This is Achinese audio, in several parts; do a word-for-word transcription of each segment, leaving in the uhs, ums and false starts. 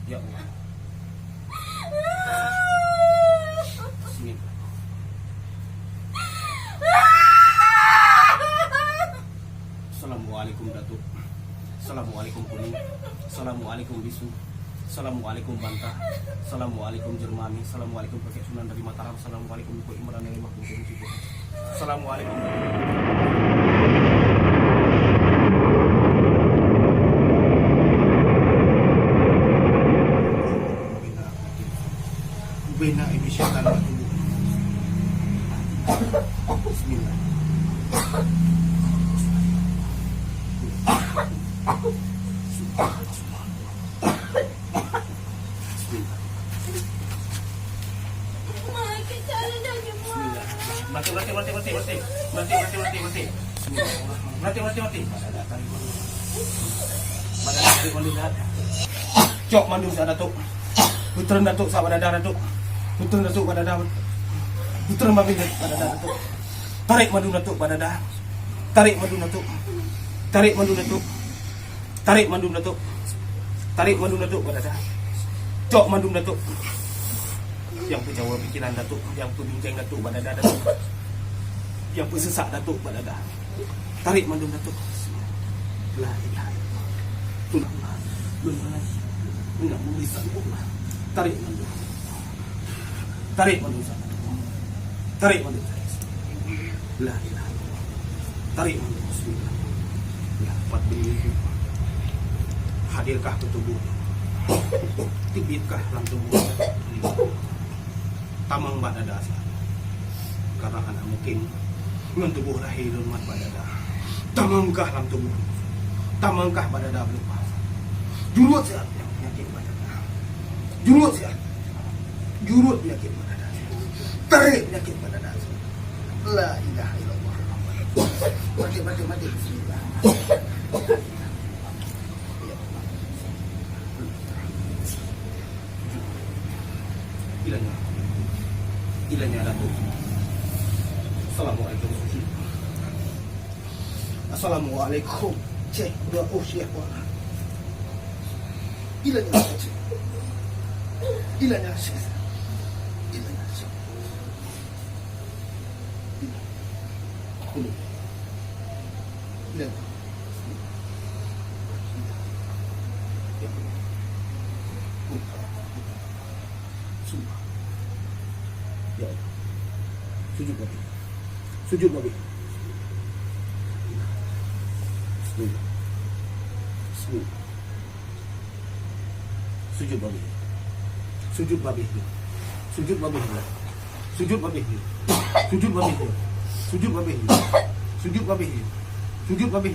Ya Allah. Bismillah. Assalamualaikum, Datuk. Assalamualaikum, Kuning. Assalamualaikum, Bisu. Assalamualaikum, Bantah. Assalamualaikum, Jermani. Assalamualaikum, Kakek Sunan dari Mataram. Assalamualaikum, Ibu Imran dari Mahkamah Konstitusi. Assalamualaikum. Ubena ini syaitan bak tubuh. Bismillah. Bismillah. Bismillah. Mati, mati, mati, mati, mati. Mati, mati, mati, mati. Bismillah. Mati, mati, mati. Cok mandum sa, Datuk. Putreun Datuk sa bak dada, Datuk. Putreun Datuk bak dada. Putreun Babeh bak dada, Datuk. Tarék mandum Datuk bak dada. Tarék mandum Datuk. Tarék mandum Datuk. Tarék mandum Datuk. Tarék mandum Datuk bak dada. Cok mandum Datuk. Nyang peujaweub pikiran Datuk, nyang peubincang Datuk bak dada Datuk. Nyang peuseusak Datuk bak dada. Tarék mandum Datuk. La ilaha illallah. Tulang. Lôn enggak meulisan Allah. Tarék mandum. Tarék mandum sa. Tarék mandum. La ilaha illallah. Tarék mandum. Bismillah. Ya, empat biji. Hadirkah ke tubuh. Teubitkah lam tubuh. Tamong bak dada sa. Karena hana mungkin ngon tuboh lahé lôn mat bak dada. Tamongkah lam tuboh. Tamongkah bak dada beulumpah. Jurot siat nyang peunyakét bak dada. Jurot siat. Jurot peunyakét bak dada. Tarék peunyakét bak dada. La ilaha illallah. Mati, mati, mati. Bismillah. Ilanya. Ilanya Datuk. Assalamualaikum. Assalamualaikum. Cek, dua oh, siap, Pak. Ilanya, Cek. Ilanya, Cek. Ilanya, Cek. Ilanya. Ilanya. Sumpah. Ya Allah. Sujud Nabi. Sujud Nabi. Bismillah. Bismillah. Sujud Nabi. Sujud Nabi. Sujud Nabi. Sujud Nabi. Sujud Nabi. Sujud Nabi. Sujud Nabi. Sujud Nabi.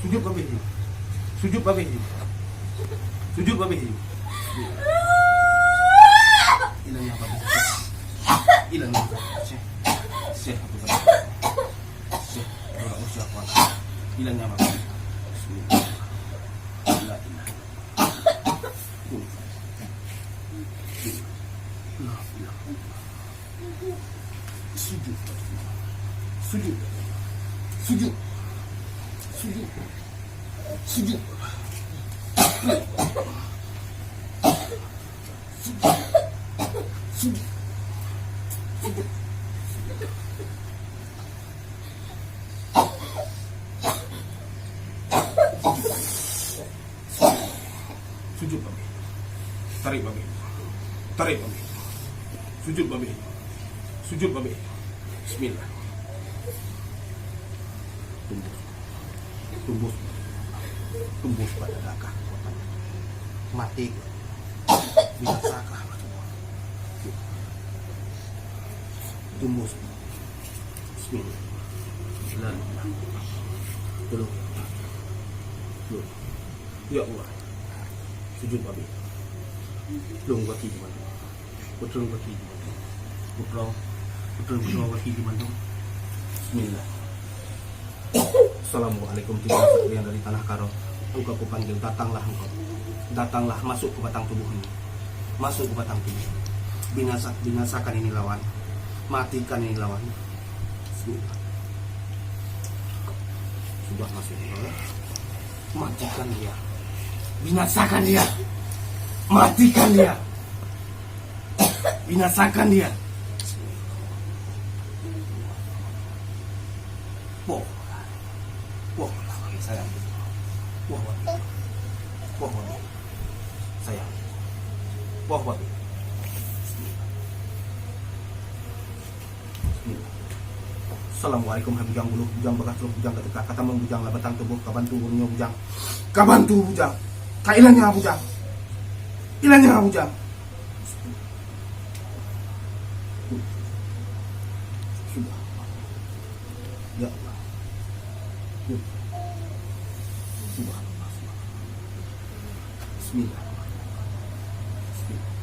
Sujud Nabi. Sujud Nabi. Sujud Nabi. Ilanya Nabi. Ilanya Nabi. Syekh. Syekh Abdul Rahman. Syekh Abdul Rahman. Ilanya Nabi. Bismillah. La ilaha illallah. Sujud. Sujud. Sujud. Sujud. Sujud. Sujud. Sujud. Sujud. Sujud Nabi. Tarék Nabi. Tarék Nabi. Sujud Nabi. Sujud Nabi. Bismillah. Tembus. Tembus. Tembus bak dada kah. Mati. Binasa kah. Tembus. Bismillah. Bismillah. Tolong. Tolong. Ya Allah. Sujud Nabi. Lôn gaki di mandum. Putroe gaki di mandum. Putroe, putroe, putroe gaki di mandum. Bismillah. Assalamualaikum, tiga satria dari tanah Karo. Engkau kupanggil, datanglah engkau. Datanglah masuk ke batang tubuh ini. Masuk ke batang tubuh. Binasa, binasakan ini lawan. Matikan ini lawan. Bismillah. Sudah masuk. Matikan dia. Binasakan dia. Matikan dia. Binasakan dia. Poh. Poh, sayang. Poh, babi. Poh, babi. Sayang. Poh, babi. Assalamualaikum, hai bujang buluh, bujang bagaih troh, bujang ka teuka, ka tamong bujang lam batang tuboh, ka bantu ureueng nyoe bujang, ka bantu bujang, ka iéleumnya bujang, iéleumnya bujang. Sudah. Ya Allah. Sudah. Bismillah. Bismillah.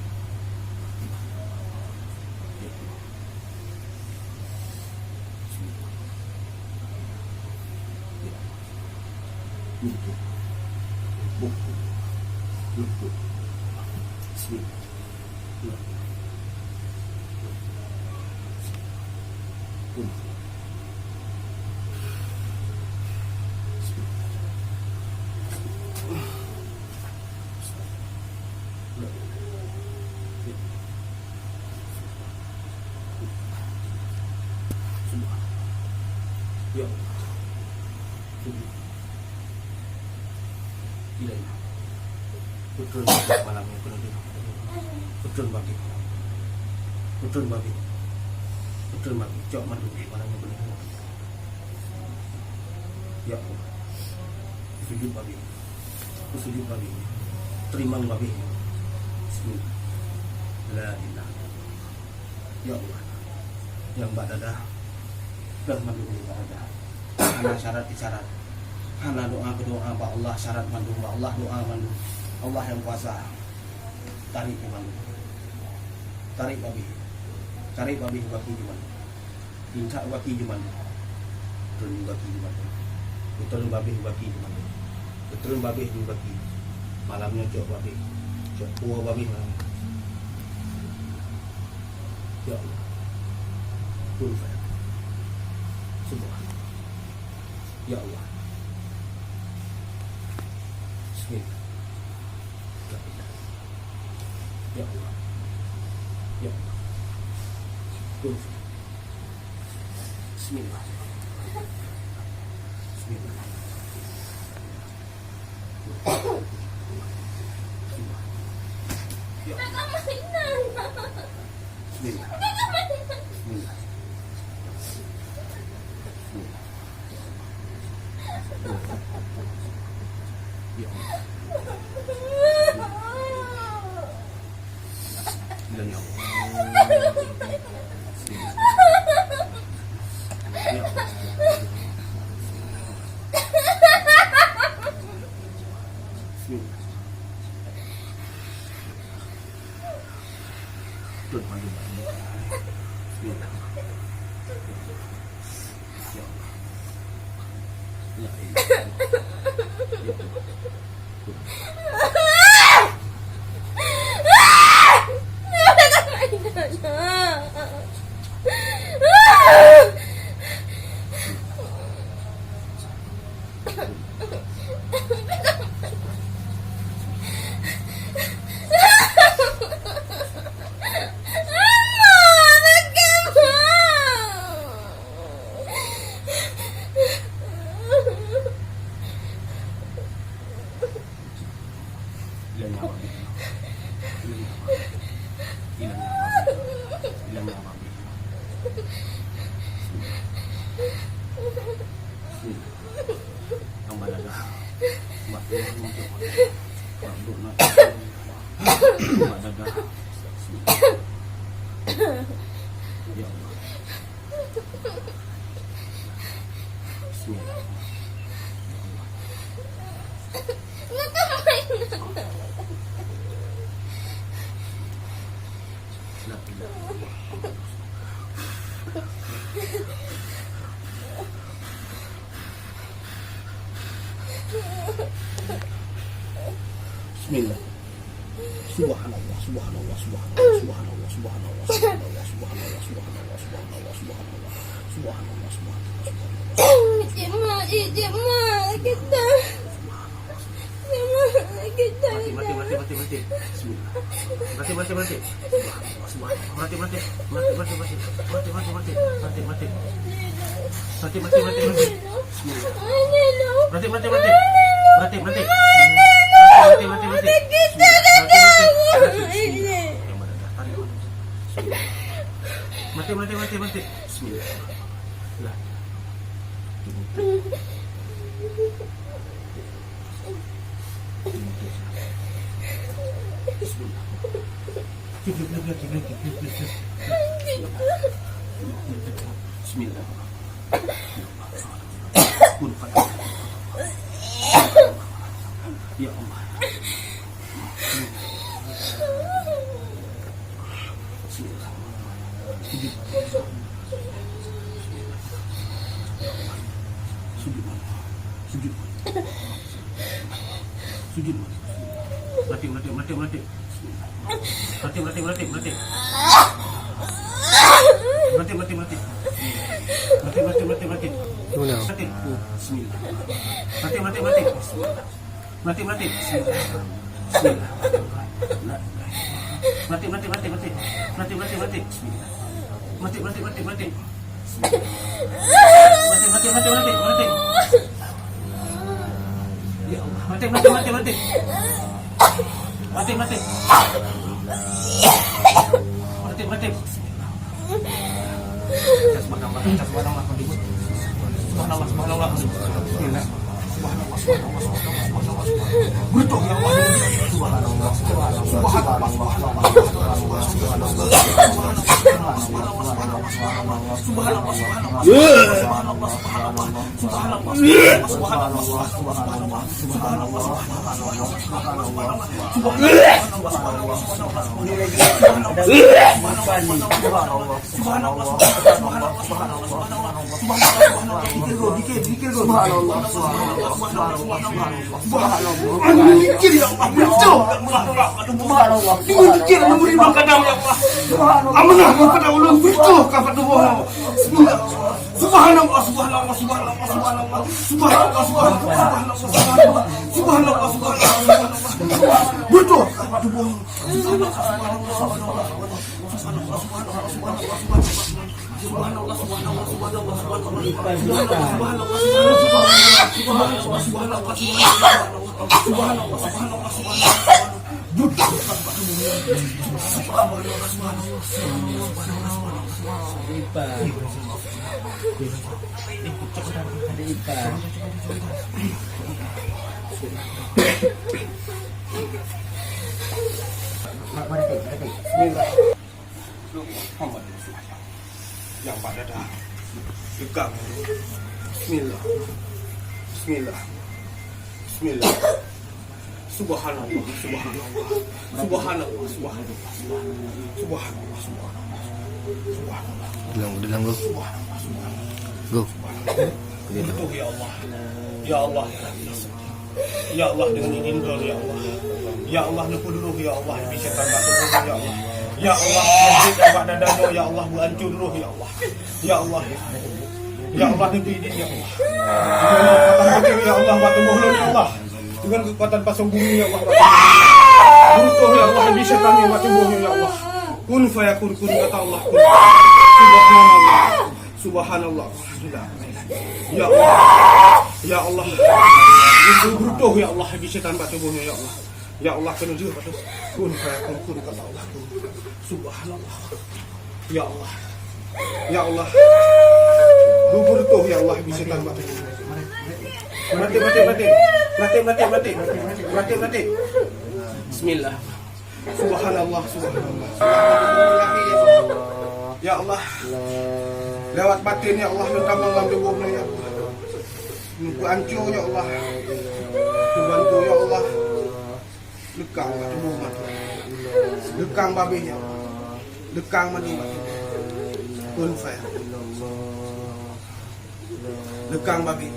Ya Allah. Ilai. Beutôi babi malam nyoe keuneuk deungoe. Beutôi babi. Beutôi babi. Beutôi babi. Cok mandum malam nyoe keuneuk deungoe. Ya Allah. Sujud babi. Sujud babi. Teurimong babi. Bismillah. La ilaha illallah. Ya Allah. Nyang bak dadah. Dah mandum nyang bak dadah. Hana syarat isyarat. Hana doa keu doa bak Allah syarat mandum, bak Allah doa mandum. Allah nyang kuasa. Tarék keu mandum. Tarék babi. Tarék babi baki keu mandum. Intat baki keu mandum. Turun baki keu mandum. Turun babi baki keu mandum. Turun babi baki. Malam nyoe cok babi. Cok pua babi malam nyoe. Ya Allah. Kun fayakun. Subhanallah. Ya Allah. Bismillah. La ilaha. Ya Allah. Ya Allah. Kun fayakun. Bismillah. Bismillah. Bismillah. Bismillah. Bismillah. Ya Allah. Bismillah. Ya Allah. Bismillah. Bismillah. Beutôi mandum. Bismillah. Ya Allah. Ya Allah. Ya Allah. Ilang nyawa. Ilang nyawa. Ilang nyawa. Ilang nyawa. Tambah dadah. Bak dadah. Bak dadah. Ya Allah. Bismillah. Bismillah. Subhanallah, subhanallah, subhanallah, subhanallah, subhanallah, subhanallah, subhanallah, subhanallah, subhanallah, subhanallah, subhanallah. Cik Mak, cik, cik Mak, sakit dah. Cik Mak, sakit dah. Mati, mati, mati, mati, mati. Bismillah. Mati, mati, mati. Subhanallah, subhanallah. Mati, mati. Mati, mati, mati. Mati, mati, mati. Mati, mati, mati, mati. Bismillah. Mati, mati, mati. Mati, mati. Mati, mati, mati. Bismillah. Mati, mati. Mati, mati. Mati, mati, mati, mati. Bismillah. Lah. Bismillah. Ya Allah. Sujud. Sujud. Sujud. Mati, mati, mati, mati. Mati, mati, mati, mati. Mati, mati, mati. Mati, mati, mati, mati. Gimana? Mati. Bismillah. Mati, mati, mati. Mati, mati. Bismillah. Mati, mati, mati, mati. Mati, mati, mati. Bismillah. Mati, mati, mati, mati. Mati, mati, mati, mati, mati. Ya Allah. Mati, mati, mati, mati. Mati, mati. Mati, mati. Subhanallah, subhanallah, subhanallah. Subhanallah, subhanallah. Bismillah. Subhanallah, subhanallah, subhanallah, subhanallah. Beutôi, ya Allah. Subhanallah, subhanallah, subhanallah, subhanallah. Subhanallah, subhanallah, subhanallah. Subhanallah, subhanallah, subhanallah. Subhanallah, subhanallah, subhanallah. Subhanallah, subhanallah, subhanallah. Subhanallah, subhanallah, subhanallah. Subhanallah, subhanallah, subhanallah. Subhanallah, subhanallah, subhanallah. Subhanallah, subhanallah, zikir dulu, zikir, zikir dulu. Subhanallah, subhanallah, subhanallah, subhanallah. Subhanallah. Zikir, ya Allah, beutôi. Subhanallah. Zikir, memberi makan, ya Allah. Subhanallah. Amanah kepada ulun, beutôi ka patuboh. Subhanallah, subhanallah, subhanallah, subhanallah. Subhanallah, subhanallah, subhanallah. Subhanallah, subhanallah, subhanallah. Beutôi ka patuboh. Subhanallah, subhanallah, subhanallah. Subhanallah, subhanallah, subhanallah, subhanallah. Subhanallah, subhanallah, subhanallah, subhanallah. Subhanallah, subhanallah, subhanallah, subhanallah. Subhanallah, subhanallah, subhanallah. Subhanallah, subhanallah, subhanallah. Ipa. Ada Ipa. Bismillah. Muhammad Rasulullah. Nyang bak dada. Pegang. Bismillah. Bismillah. Bismillah. Subhanallah, subhanallah. Subhanallah, subhanallah. Subhanallah, subhanallah. Subhanallah. Ulang, ulang, go. Subhanallah, subhanallah. Go. Subhanallah. Beutôi, ya Allah. Ya Allah, ya Rabbi. Ya Allah, deungon idin Droe, ya Allah. Ya Allah, neupeuduroh, ya Allah, bisi setan bak tuboh, ya Allah. Ya Allah, neujeuet bak dada nyoe, ya Allah, beuancô droe, ya Allah. Ya Allah, ya Allah, neubri idin, ya Allah. Ya Allah, kata beutôi, ya Allah, bak tuboh lôn, ya Allah. Deungon keukuatan pasong bumi, ya Allah, bak tuboh. Beutôi, ya Allah, bisi setan nyoe bak tuboh nyoe, ya Allah. Kun fayakun, kun, kata Allah, kun. Subhanallah. Subhanallah. Ya Allah. Ya Allah. Itu beutôi, ya Allah, bisi setan bak tuboh nyoe, ya Allah. Ya Allah, keuneuk jeuet bak tuboh. Kun fayakun, kun, kata Allah, kun. Subhanallah. Ya Allah. Ya Allah. Beutôi, ya Allah, bisi setan bak tuboh. Mati, mati, mati. Mati, mati, mati. Mati, mati. Bismillah. Subhanallah, subhanallah. Ya Allah. Lewat batin, ya Allah, lôn tamong lam tuboh nyoe, ya Allah. Neupeuancô, ya Allah. Neubantu, ya Allah. Leukang bak tuboh mat. Leukang babeh, ya Allah. Leukang mandum bak tuboh. Kun faya. Leukang babeh.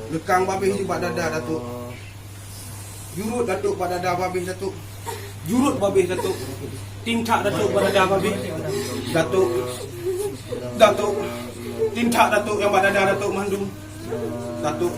Leukang babeh di bak dada, Datuk. Jurot Datuk bak dada babeh, Datuk. Jurot babeh, Datuk. Tintak Datuk bak dada babeh, Datuk. Datuk. Tintak Datuk nyang bak dada Datuk mandum, Datuk.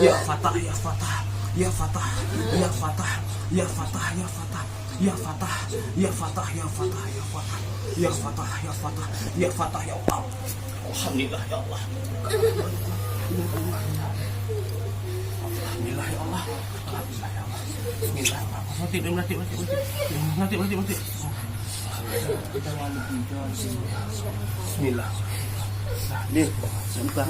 Ya Fatah, ya Fatah, ya Fatah, ya Fatah, ya Fatah, ya Fatah, ya Fatah, ya Fatah, ya Fatah, ya Fatah, ya Fatah, ya Fatah, ya Fatah, ya Allah. Alhamdulillah, ya Allah. Alhamdulillah, ya Allah. Alhamdulillah, ya Allah. Bismillah. Bismillah. Bismillah. Bismillah. Bismillah.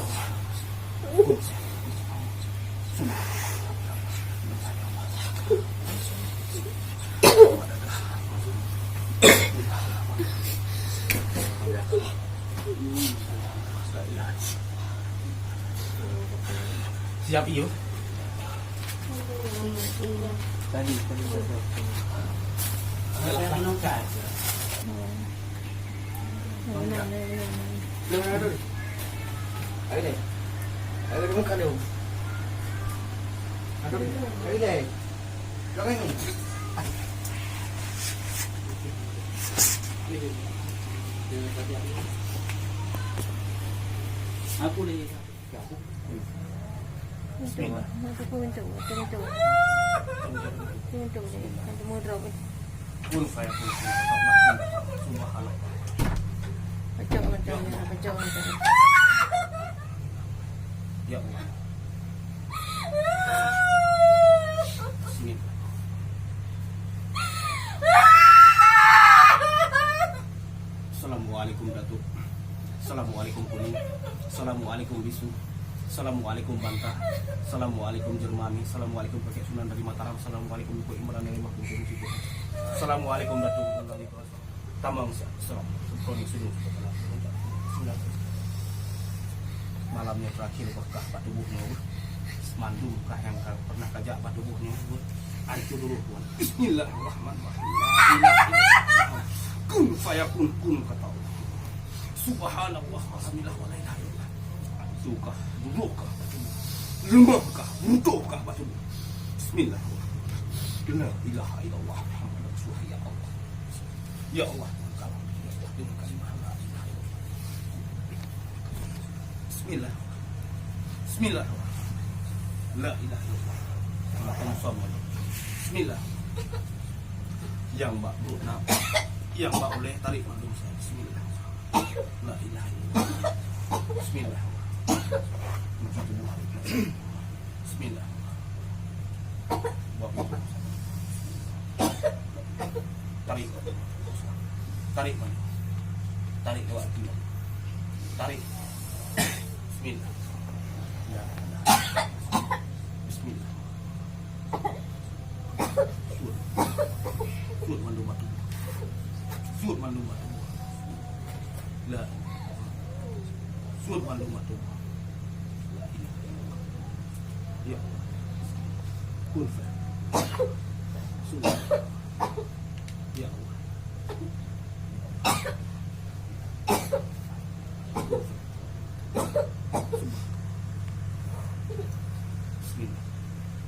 Siap, iyo. Tadi, tadi. Aku ni. Untuk, untuk, untuk, untuk. Untuk, untuk, untuk mudra. Kun fayakun. Subhanallah. Pecah macam ni, pecah macam ni. Ya Allah. Bismillah. Assalamualaikum Datuk. Assalamualaikum Kuning. Assalamualaikum Bisu. Assalamualaikum Banta. Assalamualaikum Jermani. Assalamualaikum Kakek Sunan dari Mataram. Assalamualaikum Ibu Imran dari Mahkamah Konstitusi. Assalamualaikum Datuk. Tamong siap. Assalamualaikum. Sudah. Malam nyoe terakhir berkah bak tuboh nyoe. Mandum kah nyang ka, pernah kajak bak tuboh nyoe. Ancur dulu, Tuan. Bismillahirrahmanirrahim. La ilaha illallah. Kun fayakun, kun kata Allah. Subhanallah, walhamdulillah, wa la ilaha illallah. Ancur kah, duduk kah bak tuboh. Lemah kah, runtuh kah bak tuboh. Bismillahirrahmanirrahim. La ilaha illallah Muhammadur Rasulullah, ya Allah. Ya Allah, tolong. Ya Allah, dengan kalimah la ilaha illallah. Bismillah. Bismillah. La ilaha illallah. Bismillah. Yang bak perut nak. Yang bak ulèh tarik mandum saya. Bismillah. La ilaha illallah. Bismillah. Bismillah. Buat pintu. Tarik. Tarik mana? Tarik lewat pintu. Tarik. Bismillah. Ya. Bismillah. Suet. Suet mandum batu. Suet mandum batu. La. Suet mandum batu. La ilaha illallah. Ya Allah. Kun fayakun. Suet. Ya Allah. Bismillah.